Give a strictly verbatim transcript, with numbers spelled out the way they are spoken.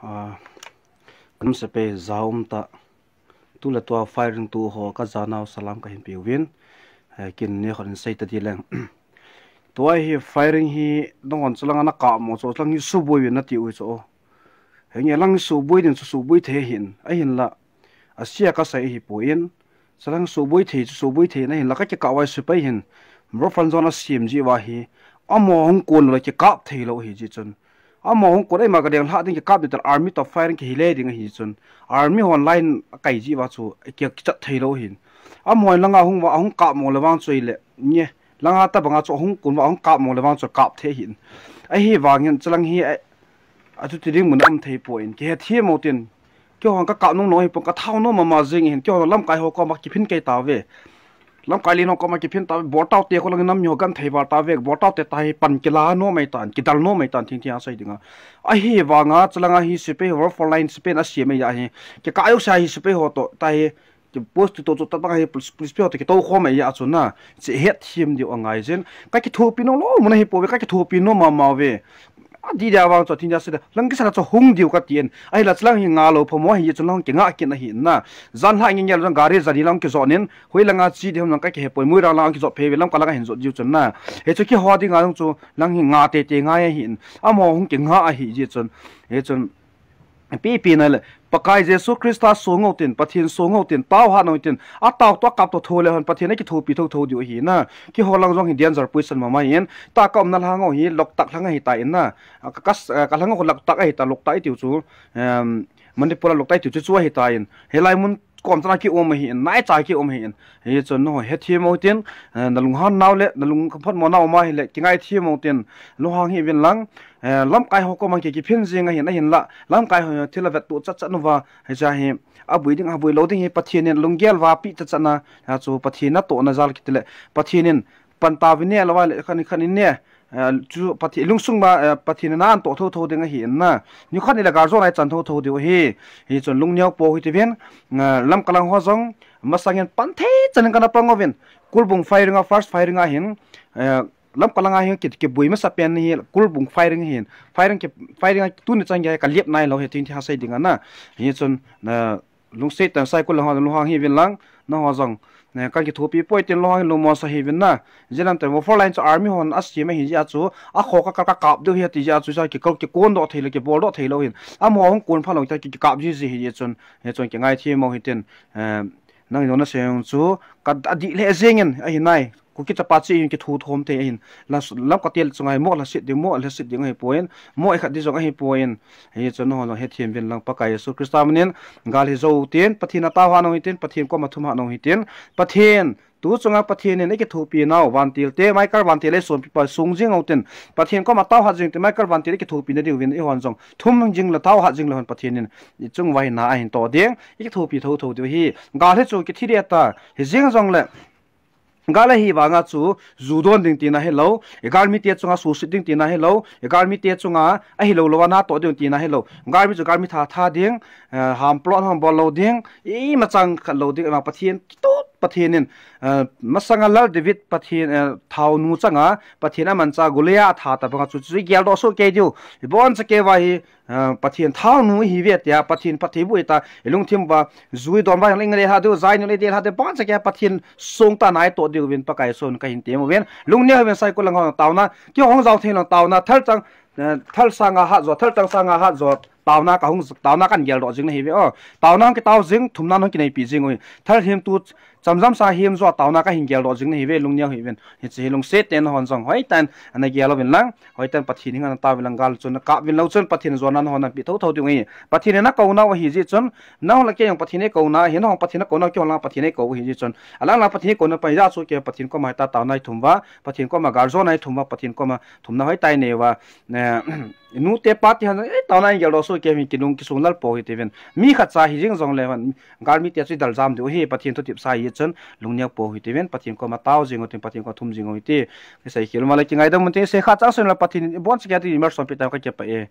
Ah, kanam sepai jaum ta. Tu le tua firing tu ho ka janau salam kahin peuvin. Eh, kin ni khon sei ta di leng. Tua hi firing hi dong hon chalang ana ka mo cho chalang hi suboi na ti u cho. Henge lang suboi din chu suboi the hin. Ahin la. Asia ka sai hi po in. Chalang suboi thei chu suboi thei na hin la ka kikah vai sepai hin. Rofle zone a siam ji va hi. Amo hung kon la kikap thei lo hi ji chun. Amo hung kon eima ka deng lha ding kikap ding tel army to firing kihi le ding hi chun. Army hon line a kai ji va chu ki kichat thei lo hin. Amo langa hung va hung kap mo le vang chu ile. Nge. Langa ta banga chu hung kon va hung kap mo le vang chu kap thei hin. Ahi vangin chalang hi a, a chu ti ding mun um thei po in. Ki het hi mo tin. Kihon ka kap nung no hi pon ka thau no mama jing hin kihon lamkai ho koma kiphin kei ta ve. Lamkai lin ho koma kiphin ta ve. Bol tau te kho lang nam mi ho gan thei val ta ve. Bol tau te ta hi pan kila no mai tan, kidal no mai tan thing thing a sai dinga. Ahi vanga chalanga hi sepai ho front line sepai na siam mai ya hi. Kika ayo sa hi sepai ho to ta hi. Ki post to chu ta bang hi police, police ho to kito kho mai ya chu na. Che het thim diu angai jin. Ka kithopi no lo mun a hi po ve ka kithopi no mama ve. A di dia vang chu thin dia sida. Lang kisa chu hung diu ka tien. Ahi la chalang hi nga lo pha mo hi chu lang ki nga kin ahi na. Jan la ngi ngel jang gari jani lang ki jo nin. Hoi langa chi di hom lang ka ki he poi mui rang lang ki jo phe ve lam ka lang hin jo diu chun na. He chu ki ho di nga lang chu lang hi nga te te nga ahi in. Amo hung ki nga ahi ji chun. He chun. Pi pi na le. Pakai Jesu Christa so ngau tin, Pathian so ngau tin, tau ha nau tin, a tau to kap to tho le hon Pathian a kithopi tho tho diu hi na. Ki ho lang jong hi danger position mama in, ta ka um na la ngau hi lok tak lang hi ta in na. A ka kas, a ka lang ngau lok tak hi ta lok tak i tiu chu. Em, Manipur a lok tak i tiu chu chu hi ta in. He lai mun kom chana ki um hi in, nai cha ki um hi in. Hi chun no he thi mo tin, eh, na lung han nau le, na lung phot mo nau ma hi le, ki ngai thi mo tin, lo hang hi vin lang. Eh, lamkai ho ko mang ki ki phin jing a hin, a hin la, lamkai ho thil a vet tu chat chat nu va, he cha hi, a bui ding, a bui lo ding hi Pathian in lunggel va pi chat chat na, ha chu Pathian na to na jal ki ti le, Pathian in pan ta vi ne lo va le, khan khan in ne, eh, chu Pathian lungsung ba, eh, Pathian na an to tho tho ding a hi in na, ni khan i le gar jo nai chan tho tho diu hi, hi chun lung neo po hi ti vin, eh, lam ka lang ho jong, masang in pan thei chan in ka na pang ovin, Kulbung firing a, first firing a hin, eh, lam ka lang a hin ki, ki bui masa pen hi Kulbung firing hin. Firing ki, firing a tuni chang ya ka liep nai lo he tin thi ha sei ding a na. Hi chun, na, lungset tan sai kul ho lo hang hi vin lang, na ho jong. Na, ka ki thupi poi tin lo hang lo mo sa hi vin na. Jinam te mo four line chu army hon a siam hi ya chu. A kho ka, ka, ka kap deu hi ti ya chu sa ki kol ki kon do thei lo ki bol do thei lo hin. A mo hung kon pha lo ta ki, ki kap ji ji hi ya chun. Hi chun ki ngai thi mo hi tin. Eh, nang jong na se jong chu ka a di le jeng in a hi nai. Kuki chapa chi in ki thu thom te in. La s-, lam ka tel chunga hi mo la sit ding, mo la sit ding hi poin. Mo i khat di jong hi poin. Hi chun no jong he thim vin lang Pakai Jesu Christa manin. Gal hi zo tin, Pathian a tau ha no hi tin, Pathian koma thum ha no hi tin. Pathian, tu chunga Pathian in i ki thupi nau, vantil te, Michael vantil e son pi pa sung jing au tin. Pathian koma tau ha jing tin, Michael vantil i ki thupi na diu vin i hon jong. Thum jing la tau ha jing la hon Pathian in. I chung vai na a hin to ding. I ki thupi tho tho diu hi. Gal hi chu ki thi de ta. Hi jing jong le. Gal a hi vanga chu, zu don ding tina hi lo, i gal mi te chunga susit ding tina hi lo, i gal mi te chunga a hi lo lo ana to ding tina hi lo. Gal mi chu gal mi tha tha ding, eh, ham plot ham bol lo ding, i ma chang khat lo ding, ma Pathian, ki tot Pathian in, eh, masanga Lal David Pathian, eh, thau nu changa, Pathian a man cha Goliath a tha ta banga chu, chu i gel do so ke diu, i bon cha ke va hi, Ah, Pathian thau nu hi ve tia, Pathian phatthei bu ta, i lungthim va, zui don va, ling le ha deu, zai nu le de ha deu, bon cha ke Pathian song ta nai to deu vin Pakai son ka hin te mo vin. Lung ne vin sai ko lang hong tauna, ki hong zau thei lang tauna, thal chang, eh, thal sanga ha jo, thal chang sanga ha jo, tauna ka hong, tauna kan gel do jing na hi ve o. Tauna ki tau jing, thumna hong ki nei pi jing ui. Thal him tu, Chamjam sa him jo tauna ka hin gel do jing na hi ve lung niang hi vin. Hi chi hi lungset ten hon jong hoi tan ana gel lo vin lang. Hoi tan Pathian hing ana ta vin lang gal chun ka vin lo chun Pathian jo nan hon an pi tho tho ding hi. Pathian na ko na hi ji chun nang la ke yang Pathian ko na hi nang Pathian ko na ke hon la Pathian ko hi ji chun. Alang la Pathian ko na pa ja chu ke Pathian ko ma ta tauna i thum va. Pathian ko ma gal jo na i thum va. Pathian ko ma thum na hoi tai ne va. Ne, nu te pa ti han, eh, tauna i gel do so ke hi ki lung ki sung lal po hi ti vin. Mi khat cha hi jing jong le van. Gal mi te chu i dal jam diu hi, Pathian thu tip sa hi chun, lung niak po hi ti vin, Pathian ko ma tau jing o tin, Pathian ko thum jing o hi ti. Ki sai khel ma le ki ngai dam mun te, se kha chang sun la Pathian, i bon se kia ti, i mer som pi ta ka ke pa e.